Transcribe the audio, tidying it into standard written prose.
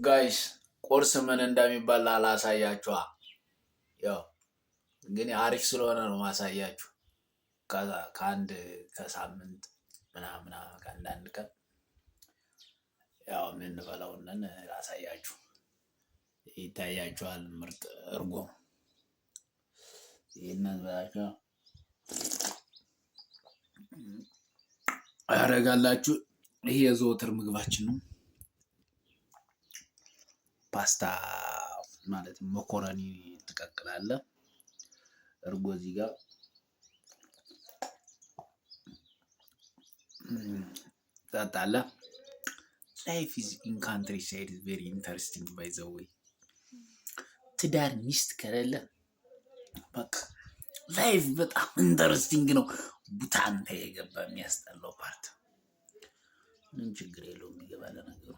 Guys፣ ቁርስ ምን እንደሚበላ ላሳያችኋ። ያው ግን አሪፍ ስለሆነ ነው ማሳያችሁ። ከአንድ ከሳምንት ምናምን ከአንዳንድ ቀን ያው የምንበላውንን ላሳያችሁ። ይታያችኋል። ምርጥ እርጎ ይህንን በላችሁ ያደርጋላችሁ። ይሄ የዘወትር ምግባችን ነው። ፓስታ ማለት መኮረኒ ትቀቅላለህ። እርጎ እዚህ ጋር ትጠጣለህ። Life is in countryside is very interesting, by the way። ትዳር ሚስት ከሌለ በቃ life በጣም interesting ነው። ቡታንታ የገባ የሚያስጠላው part ምንም ችግር የለውም። ይገባ ለነገሩ።